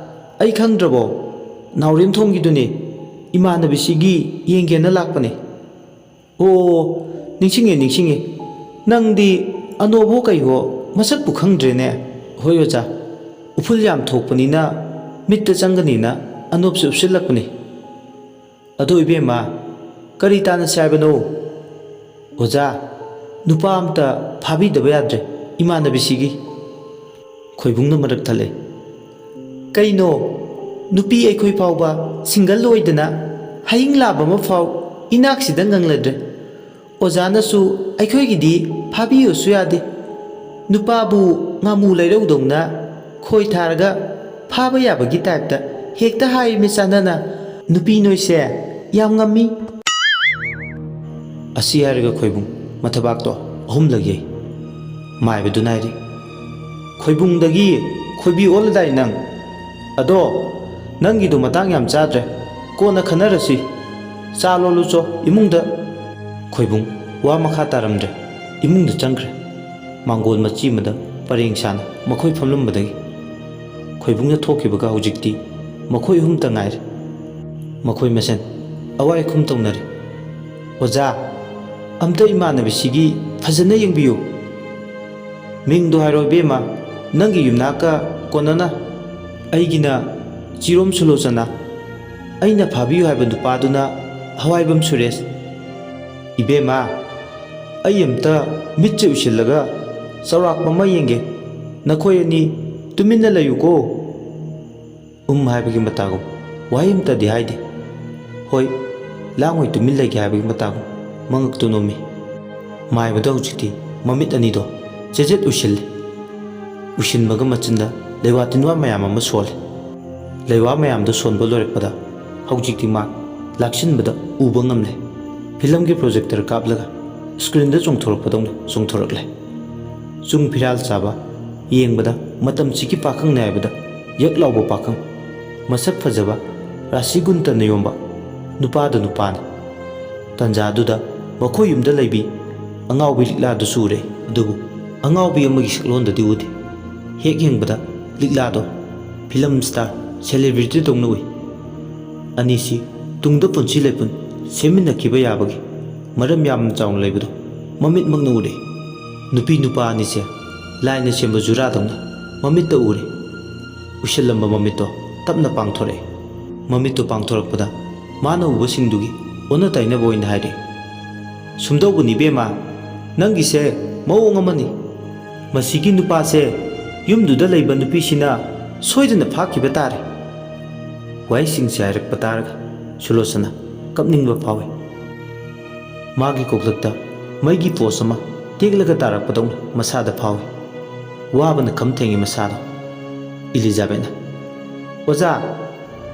ꯑꯩ ꯈꯪꯗ꯭ꯔꯕꯣ? ꯅꯥꯎꯔꯦꯝꯊꯣꯡꯒꯤꯗꯨꯅꯦ, ꯏꯃꯥꯟꯅꯕꯤꯁꯤꯒꯤ ꯌꯦꯡꯒꯦꯅ ꯂꯥꯛꯄꯅꯦ꯫" "ꯑꯣ, ꯅꯤꯡꯁꯤꯡꯉꯦ, ꯅꯤꯡꯁꯤꯡꯉꯦ꯫ ꯅꯪꯗꯤ ꯑꯅꯣꯞꯍꯣ ꯀꯩꯍꯣ ꯃꯁꯛꯄꯨ ꯈꯪꯗ꯭ꯔꯦꯅꯦ꯫" "ꯍꯣꯏ ꯑꯣꯖꯥ, ꯎꯐꯨꯜ ꯌꯥꯝ ꯊꯣꯛꯄꯅꯤꯅ ꯃꯤꯠꯇ ꯆꯪꯒꯅꯤꯅ ꯑꯅꯣꯞꯁꯦ ꯎꯞꯁꯤꯜꯂꯛꯄꯅꯤ꯫" "ꯑꯗꯣ ꯏꯕꯦꯝꯃ, ꯀꯔꯤ ꯇꯥꯟꯅꯁꯦ ꯍꯥꯏꯕꯅꯣ?" "ꯑꯣꯖꯥ, ꯅꯨꯄꯥ ꯑꯝꯇ ꯐꯥꯕꯤꯗꯕ ꯌꯥꯗ꯭ꯔꯦ ꯏꯃꯥꯟꯅꯕꯤꯁꯤꯒꯤ꯫" ꯈꯣꯏꯕꯨꯡꯅ ꯃꯔꯛ ꯊꯠꯂꯦ꯫ "ꯀꯩꯅꯣ, ꯅꯨꯄꯤ ꯑꯩꯈꯣꯏ ꯐꯥꯎꯕ ꯁꯤꯡꯒꯜ ꯑꯣꯏꯗꯅ ꯍꯌꯤꯡ ꯂꯥꯕ ꯑꯃ ꯐꯥꯎ ꯏꯅꯥꯛꯁꯤꯗ ꯉꯪꯂꯗ꯭ꯔꯦ꯫ ꯑꯣꯖꯥꯅꯁꯨ ꯑꯩꯈꯣꯏꯒꯤꯗꯤ ꯐꯥꯕꯤꯌꯨꯁꯨ ꯌꯥꯗꯦ꯫ ꯅꯨꯄꯥꯕꯨ ꯉꯥꯃꯨ ꯂꯩꯔꯧꯗꯧꯅ ꯈꯣꯏ ꯊꯥꯔꯒ ꯐꯥꯕ ꯌꯥꯕꯒꯤ ꯇꯥꯏꯞꯇ ꯍꯦꯛꯇ ꯍꯥꯏꯃꯤ ꯆꯥꯟꯅꯅ꯫ ꯅꯨꯄꯤ ꯅꯣꯏꯁꯦ ꯌꯥꯝ ꯉꯝꯃꯤ꯫" ꯑꯁꯤ ꯍꯥꯏꯔꯒ ꯈꯣꯏꯕꯨꯡ ꯃꯊꯕꯥꯛꯇꯣ ꯑꯍꯨꯝꯂꯛ ꯌꯩ꯫ ꯃꯥꯏꯕꯗꯨꯅ ꯍꯥꯏꯔꯤ, "ꯈꯣꯏꯕꯨꯡꯗꯒꯤ ꯈꯣꯏꯕꯤ ꯑꯣꯜꯂꯗꯥꯏ ꯅꯪ? ꯑꯗꯣ ꯅꯪꯒꯤꯗꯣ ꯃꯇꯥꯡ ꯌꯥꯝ ꯆꯥꯗ꯭ꯔꯦ, ꯀꯣꯟꯅ ꯈꯟꯅꯔꯁꯤ꯫ ꯆꯥ ꯂꯣꯜꯂꯨꯆꯣ ꯏꯃꯨꯡꯗ꯫" ꯈꯣꯏꯕꯨꯡ ꯋꯥ ꯃꯈꯥ ꯇꯥꯔꯝꯗ꯭ꯔꯦ, ꯏꯃꯨꯡꯗ ꯆꯪꯈ꯭ꯔꯦ꯫ ꯃꯥꯡꯒꯣꯜ ꯃꯆꯤ ꯑꯃꯗ ꯄꯔꯦꯡ ꯁꯥꯅ ꯃꯈꯣꯏ ꯐꯝꯂꯝꯕꯗꯒꯤ ꯈꯣꯏꯕꯨꯡꯅ ꯊꯣꯛꯈꯤꯕꯒ ꯍꯧꯖꯤꯛꯇꯤ ꯃꯈꯣꯏ ꯑꯍꯨꯝꯇ ꯉꯥꯏꯔꯦ꯫ ꯃꯈꯣꯏ ꯃꯁꯦꯟ ꯑꯋꯥꯏ ꯑꯈꯨꯝ ꯇꯧꯅꯔꯦ꯫ "ꯑꯣꯖꯥ, ꯑꯝꯇ ꯏꯃꯥꯟꯅꯕꯤꯁꯤꯒꯤ ꯐꯖꯅ ꯌꯦꯡꯕꯤꯌꯨ꯫ ꯃꯤꯡꯗꯣ ꯍꯥꯏꯔꯣ ꯏꯕꯦꯝꯃ, ꯅꯪꯒꯤ ꯌꯨꯝꯅꯥꯛꯀ ꯀꯣꯟꯅꯅ?" "ꯑꯩꯒꯤꯅ ꯆꯤꯔꯣꯝ ꯁꯨꯂꯣꯆꯅꯥ, ꯑꯩꯅ ꯐꯥꯕꯤꯌꯨ ꯍꯥꯏꯕ ꯅꯨꯄꯥꯗꯨꯅ ꯍꯋꯥꯏꯕꯝ ꯁꯨꯔꯦꯁ꯫" "ꯏꯕꯦꯝꯃ, ꯑꯩ ꯑꯝꯇ ꯃꯤꯠꯁꯦ ꯎꯏꯁꯤꯜꯂꯒ ꯆꯥꯎꯔꯥꯛꯄ ꯑꯃ ꯌꯦꯡꯒꯦ꯫ ꯅꯈꯣꯏ ꯑꯅꯤ ꯇꯨꯃꯤꯟꯅ ꯂꯩꯌꯨꯀꯣ꯫" ꯎꯝ ꯍꯥꯏꯕꯒꯤ ꯃꯇꯥꯒꯨꯝ ꯋꯥꯍꯩ ꯑꯃꯇꯗꯤ ꯍꯥꯏꯗꯦ꯫ ꯍꯣꯏ, ꯂꯥꯡꯉꯣꯏ, ꯇꯨꯃꯤꯟ ꯂꯩꯒꯦ ꯍꯥꯏꯕꯒꯤ ꯃꯇꯥꯒꯨꯝ ꯃꯉꯛꯇꯨ ꯅꯣꯝꯃꯤ꯫ ꯃꯥꯏꯕꯗꯣ ꯍꯧꯖꯤꯛꯇꯤ ꯃꯃꯤꯠ ꯑꯅꯤꯗꯣ ꯆꯦꯖꯦꯠ ꯎꯏꯁꯤꯜꯂꯤ꯫ ꯎꯏꯁꯤꯟꯕꯒ ꯃꯆꯤꯟꯗ ꯂꯩꯋꯥ ꯇꯤꯟꯋꯥ ꯃꯌꯥꯝ ꯑꯃ ꯁꯣꯜꯂꯤ꯫ ꯂꯩꯋꯥ ꯃꯌꯥꯝꯗꯣ ꯁꯣꯟꯕ ꯂꯣꯏꯔꯛꯄꯗ ꯍꯧꯖꯤꯛꯇꯤ ꯃꯥ ꯂꯥꯛꯁꯤꯟꯕꯗ ꯎꯕ ꯉꯝꯂꯦ꯫ ꯐꯤꯂꯝꯒꯤ ꯄ꯭ꯔꯣꯖꯦꯛꯇꯔ ꯀꯥꯞꯂꯒ ꯁ꯭ꯀ꯭ꯔꯤꯟꯗ ꯆꯣꯡꯊꯣꯔꯛꯄꯗꯧꯅ ꯆꯣꯡꯊꯣꯔꯛꯂꯦ꯫ ꯆꯨꯡ ꯐꯤꯔꯥꯜ ꯆꯥꯕ, ꯌꯦꯡꯕꯗ ꯃꯇꯝꯁꯤꯒꯤ ꯄꯥꯈꯪꯅꯦ ꯍꯥꯏꯕꯗ ꯌꯛ ꯂꯥꯎꯕ ꯄꯥꯈꯪ, ꯃꯁꯛ ꯐꯖꯕ, ꯔꯥꯁꯤ ꯒꯨꯟꯇꯅ ꯌꯣꯝꯕ ꯅꯨꯄꯥꯗ ꯅꯨꯄꯥꯅꯤ꯫ ꯇꯟꯖꯥꯗꯨꯗ ꯃꯈꯣꯏ ꯌꯨꯝꯗ ꯂꯩꯕꯤ ꯑꯉꯥꯎꯕꯤ ꯂꯤꯛꯂꯥꯗꯨꯁꯨ ꯎꯔꯦ, ꯑꯗꯨꯕꯨ ꯑꯉꯥꯎꯕꯤ ꯑꯃꯒꯤ ꯁꯛꯂꯣꯟꯗꯗꯤ ꯎꯗꯦ꯫ ꯍꯦꯛ ꯌꯦꯡꯕꯗ ꯂꯤꯛꯂꯥꯗꯣ ꯐꯤꯂꯝ ꯁ꯭ꯇꯥꯔ, ꯁꯦꯂꯦꯕ꯭ꯔꯤꯇꯤꯗꯧꯅ ꯎꯏ꯫ ꯑꯅꯤꯁꯤ ꯇꯨꯡꯗ ꯄꯨꯟꯁꯤ ꯂꯩꯄꯨꯟ ꯁꯦꯝꯃꯤꯟꯅꯈꯤꯕ ꯌꯥꯕꯒꯤ ꯃꯔꯝ ꯌꯥꯝꯅ ꯆꯥꯎꯅ ꯂꯩꯕꯗꯣ ꯃꯃꯤꯠꯃꯛꯅ ꯎꯔꯦ꯫ ꯅꯨꯄꯤ ꯅꯨꯄꯥ ꯑꯅꯤꯁꯦ ꯂꯥꯏꯅ ꯁꯦꯝꯕ ꯖꯨꯔꯥꯗꯧꯅ ꯃꯃꯤꯠꯇ ꯎꯔꯦ꯫ ꯎꯏꯁꯤꯜꯂꯝꯕ ꯃꯃꯤꯠꯇꯣ ꯇꯞꯅ ꯄꯥꯡꯊꯣꯔꯛꯑꯦ꯫ ꯃꯃꯤꯠꯇꯣ ꯄꯥꯡꯊꯣꯔꯛꯄꯗ ꯃꯥꯅ ꯎꯕꯁꯤꯡꯗꯨꯒꯤ ꯑꯣꯟꯅ ꯇꯩꯅꯕ ꯑꯣꯏꯅ ꯍꯥꯏꯔꯛꯑꯦ꯫ "ꯁꯨꯝꯗꯧꯕꯅꯤ ꯏꯕꯦꯝꯃ, ꯅꯪꯒꯤꯁꯦ ꯃꯑꯣꯡ ꯑꯃꯅꯤ꯫ ꯃꯁꯤꯒꯤ ꯅꯨꯄꯥꯁꯦ ꯌꯨꯝꯗꯨꯗ ꯂꯩꯕ ꯅꯨꯄꯤꯁꯤꯅ ꯁꯣꯏꯗꯅ ꯐꯥꯈꯤꯕ ꯇꯥꯔꯦ꯫" ꯋꯥꯍꯩꯁꯤꯡꯁꯦ ꯍꯥꯏꯔꯛꯄ ꯇꯥꯔꯒ ꯁꯨꯂꯣꯆꯅ ꯀꯞꯅꯤꯡꯕ ꯐꯥꯎꯏ꯫ ꯃꯥꯒꯤ ꯀꯣꯛꯂꯛꯇ ꯃꯩꯒꯤ ꯄꯣꯁ ꯑꯃ ꯇꯦꯛꯂꯒ ꯇꯥꯔꯛꯄꯗꯧꯅ ꯃꯁꯥꯗ ꯐꯥꯎꯏ꯫ ꯋꯥꯕꯅ ꯈꯝ ꯊꯦꯡꯉꯤ ꯃꯁꯥꯗꯣ꯫ ꯏꯂꯤꯖꯥꯕꯦꯠꯅ, "ꯑꯣꯖꯥ,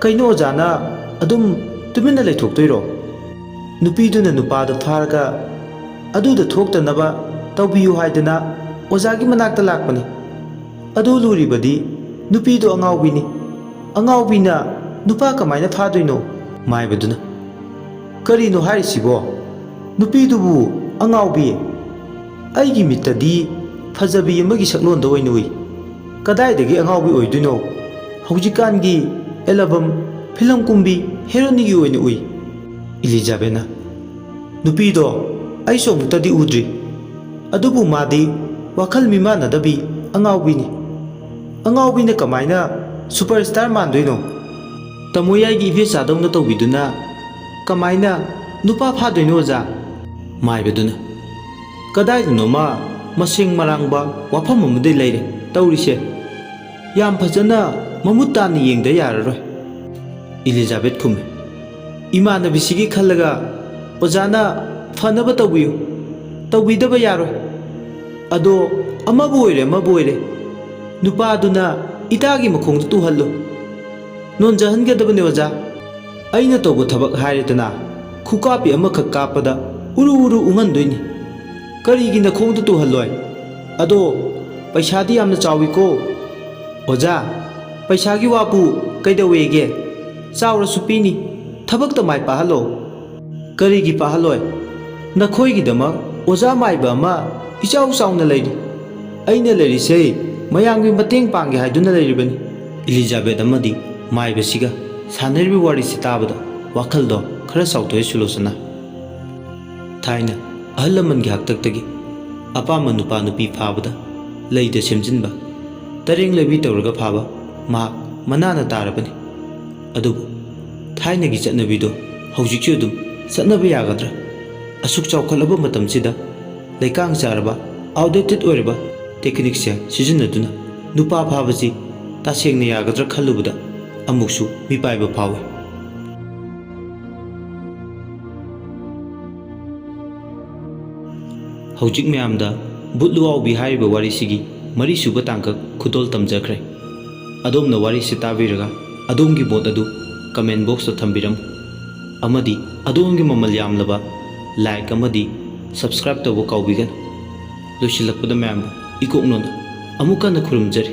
ꯀꯩꯅꯣ ꯑꯣꯖꯥꯅ ꯑꯗꯨꯝ ꯇꯨꯃꯤꯟꯅ ꯂꯩꯊꯣꯛꯇꯣꯏꯔꯣ?" ꯅꯨꯄꯤꯗꯨꯅ ꯅꯨꯄꯥꯗꯨ ꯐꯥꯔꯒ ꯑꯗꯨꯗ ꯊꯣꯛꯇꯅꯕ ꯇꯧꯕꯤꯌꯨ ꯍꯥꯏꯗꯅ ꯑꯣꯖꯥꯒꯤ ꯃꯅꯥꯛꯇ ꯂꯥꯛꯄꯅꯤ꯫ ꯑꯗꯨ ꯂꯨꯔꯤꯕꯗꯤ ꯅꯨꯄꯤꯗꯨ ꯑꯉꯥꯎꯕꯤꯅꯤ꯫ ꯑꯉꯥꯎꯕꯤꯅ ꯅꯨꯄꯥ ꯀꯃꯥꯏꯅ ꯐꯥꯗꯣꯏꯅꯣ? ꯃꯥꯏꯕꯗꯨꯅ, "ꯀꯔꯤꯅꯣ ꯍꯥꯏꯔꯤꯁꯤꯕꯣ? ꯅꯨꯄꯤꯗꯨꯕꯨ ꯑꯉꯥꯎꯕꯤ? ꯑꯩꯒꯤ ꯃꯤꯠꯇꯗꯤ ꯐꯖꯕꯤ ꯑꯃꯒꯤ ꯁꯛꯂꯣꯟꯗ ꯑꯣꯏꯅ ꯎꯏ꯫ ꯀꯗꯥꯏꯗꯒꯤ ꯑꯉꯥꯎꯕꯤ ꯑꯣꯏꯗꯣꯏꯅꯣ? ꯍꯧꯖꯤꯛꯀꯥꯟꯒꯤ ꯑꯦꯜꯕꯝ, ꯐꯤꯂꯝ ꯀꯨꯝꯕꯤ ꯍꯦꯔꯣꯅꯤꯒꯤ ꯑꯣꯏꯅ ꯎꯏ꯫" ꯏꯂꯤꯖꯥꯕꯦꯠꯅ, "ꯅꯨꯄꯤꯗꯣ ꯑꯩꯁꯨ ꯑꯃꯨꯛꯇꯗꯤ ꯎꯗ꯭ꯔꯤ꯫ ꯑꯗꯨꯕꯨ ꯃꯥꯗꯤ ꯋꯥꯈꯜ ꯃꯤꯃꯥꯟꯅꯗꯕꯤ ꯑꯉꯥꯎꯕꯤꯅꯤ꯫ ꯑꯉꯥꯎꯕꯤꯅ ꯀꯃꯥꯏꯅ ꯁꯨꯄꯔ ꯁ꯭ꯇꯥꯔ ꯃꯥꯟꯗꯣꯏꯅꯣ? ꯇꯃꯣꯌꯥꯏꯒꯤ ꯏꯕꯦꯆꯥꯗꯧꯅ ꯇꯧꯕꯤꯗꯨꯅ ꯀꯃꯥꯏꯅ ꯅꯨꯄꯥ ꯐꯥꯗꯣꯏꯅꯣ, ꯑꯣꯖꯥ?" ꯃꯥꯏꯕꯗꯨꯅ, "ꯀꯗꯥꯏꯗꯅꯣꯃ ꯃꯁꯦꯡ ꯃꯔꯥꯡꯕ ꯋꯥꯐꯝ ꯑꯃꯗꯤ ꯂꯩꯔꯦ ꯇꯧꯔꯤꯁꯦ꯫ ꯌꯥꯝ ꯐꯖꯅ ꯃꯃꯨꯠ ꯇꯥꯅ ꯌꯦꯡꯗ ꯌꯥꯔꯔꯣꯏ꯫" ꯏꯂꯤꯖꯥꯕꯦꯠ ꯈꯨꯝꯃꯤ, "ꯏꯃꯥꯟꯅꯕꯤꯁꯤꯒꯤ ꯈꯜꯂꯒ ꯑꯣꯖꯥꯅ ꯐꯅꯕ ꯇꯧꯕꯤꯌꯨ꯫ ꯇꯧꯕꯤꯗꯕ ꯌꯥꯔꯣꯏ꯫ ꯑꯗꯣ ꯑꯃꯕꯨ ꯑꯣꯏꯔꯦ, ꯑꯃꯕꯨ ꯑꯣꯏꯔꯦ, ꯅꯨꯄꯥꯗꯨꯅ ꯏꯇꯥꯒꯤ ꯃꯈꯣꯡꯗ ꯇꯨꯍꯜꯂꯨ꯫ ꯅꯣꯟꯖꯍꯟꯒꯗꯕꯅꯤ ꯑꯣꯖꯥ꯫ ꯑꯩꯅ ꯇꯧꯕ ꯊꯕꯛ ꯍꯥꯏꯔꯦꯗꯅ, ꯈꯨꯀꯥꯞꯄꯤ ꯑꯃꯈꯛ ꯀꯥꯞꯄꯗ ꯎꯔꯨ ꯎꯔꯨ ꯎꯪꯍꯟꯗꯣꯏꯅꯤ꯫ ꯀꯔꯤꯒꯤ ꯅꯈꯣꯡꯗ ꯇꯨꯍꯜꯂꯣꯏ? ꯑꯗꯣ ꯄꯩꯁꯥꯗꯤ ꯌꯥꯝꯅ ꯆꯥꯎꯏꯀꯣ꯫" "ꯑꯣꯖꯥ, ꯄꯩꯁꯥꯒꯤ ꯋꯥꯕꯨ ꯀꯩꯗꯧꯋꯦꯒꯦ? ꯆꯥꯎꯔꯁꯨ ꯄꯤꯅꯤ꯫ ꯊꯕꯛꯇ ꯃꯥꯏ ꯄꯥꯛꯍꯜꯂꯣ꯫" "ꯀꯔꯤꯒꯤ ꯄꯥꯛꯍꯜꯂꯣꯏ? ꯅꯈꯣꯏꯒꯤꯗꯃꯛ ꯑꯣꯖꯥ ꯃꯥꯏꯕ ꯑꯃ ꯏꯆꯥꯎ ꯆꯥꯎꯅ ꯂꯩꯔꯤ꯫ ꯑꯩꯅ ꯂꯩꯔꯤꯁꯦ ꯃꯌꯥꯝꯒꯤ ꯃꯇꯦꯡ ꯄꯥꯡꯒꯦ ꯍꯥꯏꯗꯨꯅ ꯂꯩꯔꯤꯕꯅꯤ꯫" ꯏꯂꯤꯖꯥꯕꯦꯠ ꯑꯃꯗꯤ ꯃꯥꯏꯕꯁꯤꯒ ꯁꯥꯟꯅꯔꯤꯕ ꯋꯥꯔꯤꯁꯤ ꯇꯥꯕꯗ ꯋꯥꯈꯜꯗꯣ ꯈꯔ ꯆꯥꯎꯊꯣꯛꯑꯦ ꯁꯨꯂꯣꯆꯅꯥ꯫ ꯊꯥꯏꯅ ꯑꯍꯜ ꯂꯃꯟꯒꯤ ꯍꯥꯛꯇꯛꯇꯒꯤ ꯑꯄꯥꯝꯕ ꯅꯨꯄꯥ ꯅꯨꯄꯤ ꯐꯥꯕꯗ ꯂꯩꯗ ꯁꯦꯝꯖꯤꯟꯕ, ꯇꯔꯦꯡ ꯂꯩꯕꯤ ꯇꯧꯔꯒ ꯐꯥꯕ ꯃꯍꯥꯛ ꯃꯅꯥꯅ ꯇꯥꯔꯕꯅꯤ꯫ ꯑꯗꯨꯕꯨ ꯊꯥꯏꯅꯒꯤ ꯆꯠꯅꯕꯤꯗꯣ ꯍꯧꯖꯤꯛꯁꯨ ꯑꯗꯨꯝ ꯆꯠꯅꯕ ꯌꯥꯒꯗ꯭ꯔꯥ? ꯑꯁꯨꯛ ꯆꯥꯎꯈꯠꯂꯕ ꯃꯇꯝꯁꯤꯗ ꯂꯩꯀꯥꯡ ꯆꯥꯔꯕ, ꯑꯥꯎꯠꯗꯦꯇꯦꯠ ꯑꯣꯏꯔꯕ ꯇꯦꯛꯅꯤꯛꯁꯦ ꯁꯤꯖꯤꯟꯅꯗꯨꯅ ꯅꯨꯄꯥ ꯐꯥꯕꯁꯤ ꯇꯁꯦꯡꯅ ꯌꯥꯒꯗ꯭ꯔꯥ ꯈꯜꯂꯨꯕꯗ ꯑꯃꯨꯛꯁꯨ ꯃꯤꯄꯥꯏꯕ ꯐꯥꯎꯏ꯫ ꯍꯧꯖꯤꯛ ꯃꯌꯥꯝꯗ ꯕꯨꯠ ꯂꯨꯋꯥꯎꯕꯤ ꯍꯥꯏꯔꯤꯕ ꯋꯥꯔꯤꯁꯤꯒꯤ ꯃꯔꯤꯁꯨꯕ ꯇꯥꯡꯀꯛ ꯈꯨꯗꯣꯜ ꯇꯝꯖꯈ꯭ꯔꯦ꯫ ꯑꯗꯣꯝꯅ ꯋꯥꯔꯤꯁꯤ ꯇꯥꯕꯤꯔꯒ ꯑꯗꯣꯝꯒꯤ ꯃꯣꯠ ꯑꯗꯨ ꯀꯃꯦꯟ ꯕꯣꯛꯁꯇ ꯊꯝꯕꯤꯔꯝꯃꯨ꯫ ꯑꯃꯗꯤ ꯑꯗꯣꯝꯒꯤ ꯃꯃꯜ ꯌꯥꯝꯂꯕ like ꯑꯃꯗꯤ subscribe ꯇꯧꯕ ꯀꯥꯎꯕꯤꯒꯅꯨ꯫ ꯂꯣꯏꯁꯤꯜꯂꯛꯄꯗ ꯃꯌꯥꯝꯕꯨ ꯏꯀꯣꯛꯅꯣꯅ ꯑꯃꯨꯛ ꯍꯟꯅ ꯈꯨꯔꯨꯝꯖꯔꯤ꯫